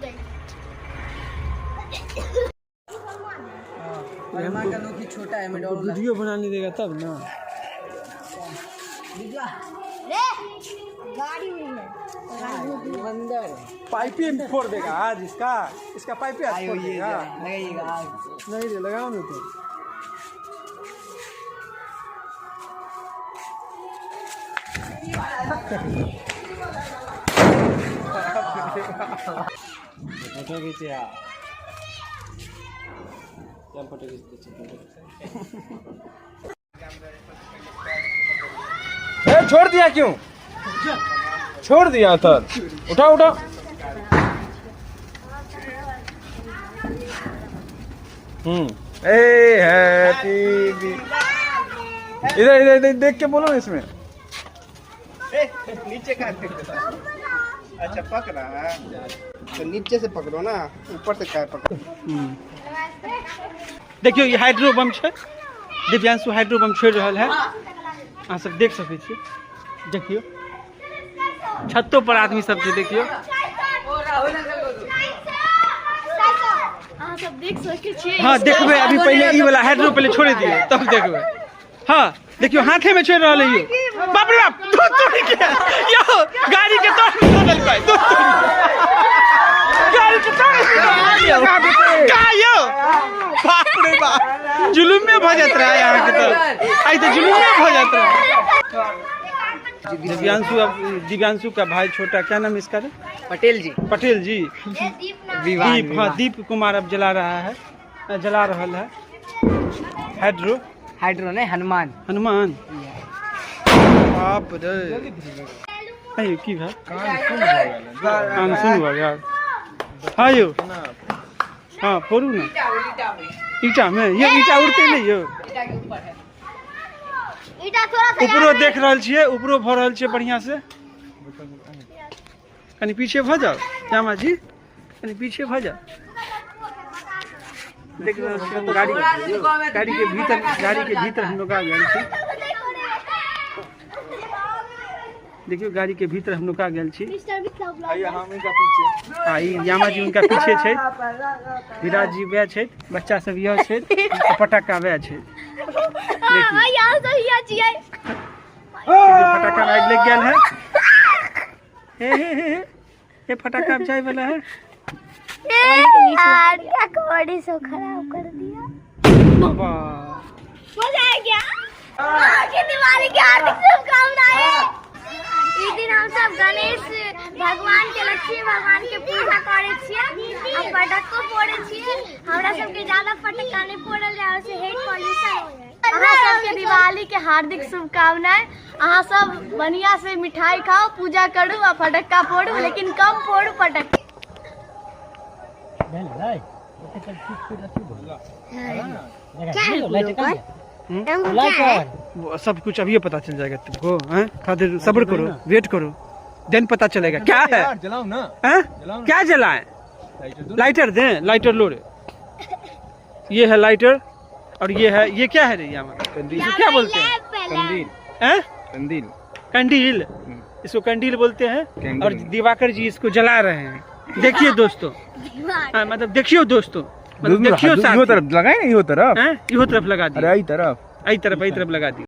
गई। का लोग छोटा है, मैं वीडियो बनाने देगा तब ना। रे गाड़ी हुई है। बंदर पाइप ही फोड़ देगा आज, इसका इसका पाइप ही आज फोड़ देगा। लगाइएगा आग। नहीं रे, लगाओ ना तो। फोटो खींचे, क्या फोटो खींचते? ए, छोड़ दिया क्यों? छोड़ दिया सर। उठा उठा। ए हैप्पी, इधर इधर इधर देख के बोलो ना इसमें। नीचे का। अच्छा, पक रहा है तो नीचे से पकड़ो ना, ऊपर से क्या पकड़ो? देखियौ, ई हाइड्रो बम छै। दिव्यांशु हाइड्रो बम छोड़ि रहल है, अहाँ सब देख सकै छियै। देखियौ, छतो पर आदमी सब छै, देखियौ। अहाँ सब देख सकै छियै। हाँ, देखबै। अभी पहिले ई वाला हाइड्रो पहिले छोड़ि दियौ, तब देखबै। हाँ, देखियौ, हाथे में छोड़ि रहल है यौ। बाप रे बाप, दूध तोड़ि के यौ, गाड़ी के तोड़ देलकै। दूध तोड़ि के गाड़ी के तोड़ का यौ? बाप रे बाप, जुलुमे भऽ जाइत रहे अहाँके तऽ। आइ तऽ जुलुमे भऽ जाइत रहे। दिव्यांशु, अब दिव्यांशु का भाई छोटा, क्या नाम है इसका रे? पटेल जी। पटेल जी। विवान। दीप, हाँ, दीप कुमार अब जला रहा है, जला रहल है हाइड्रो। हाइड्रो नहीं, हनुमान। हनुमान, बाप रे। आइयो, की भाई, कान सुन भऽ गेल? हाँ यौ, हाँ, फोड़ू ने ईटा में। ये ईटा उड़ते नहीं यौ। ईटा थोड़ा सा। ऊपरो देख रहल छियै, ऊपरो भऽ रहल छै बढ़िया से। कनि पीछे भऽ जाओ श्यामा जी, कनि पीछे भऽ जाओ। देख रहल छियै हम गाड़ी, गाड़ी के भीतर, गाड़ी के भीतर हम लोग आ गेल छी। देखियौ, गाड़ी के भीतर हम लोग आ गेल छी। Mister Mithila blog. आ ई यामा जी उनका पीछे छै, विराज जी वएह छथि, बच्चा सब यह छथि आ पटाखा वएह छै। हाँ, यहाँ सब यहाँ छियै। देखियौ, फटाका में आगि लग गेल है। हे हे हे हे, हे, फटाका अब जाए वाला है। यार, क्या कबड्डी सब खराब कर दिया। वाह। मजा आ गया। के दिवाली की हार्दिक शुभकामनाएं। ई दिन हम सब गणेश भगवान के, लक्ष्मी भगवान के पूजा करे छियै आ पटक्को फोड़े छियै। हमरा सबके ज्यादा पटक्का नहीं फोड़ल जाय, ओसे हेड पॉल्यूशन हो जाए। अहाँ सबके दिवाली के हार्दिक शुभकामनाएं। अहाँ सब बढ़िया से मिठाई खाओ, पूजा करू आ फटक्का फोड़ू, लेकिन कम फोड़ू फटक्का। क्या है क्या है? वो सब कुछ अभी पता चल जाएगा तुमको, हैं? थोड़ा देर सब्र करो, वेट करो, then पता चलेगा क्या है। जलाओ ना। हैं? क्या जलाएं? लाइटर दें, लाइटर लो रे। ये है लाइटर और ये है, ये क्या है रे यहाँ? इसको क्या बोलते हैं? कंदील। हैं? कंदील। कंडील, इसको कंडील बोलते हैं और दिवाकर जी इसको जला रहे हैं। देखिए दोस्तों, हाँ, मतलब देखियो दोस्तों, मतलब देखियो यो साथी। तरफ लगाए ना, यो तरफ। हैं? इहो तरफ लगा अरे दियो। आई तरफ। आई तरफ, आई तरफ लगा दियो।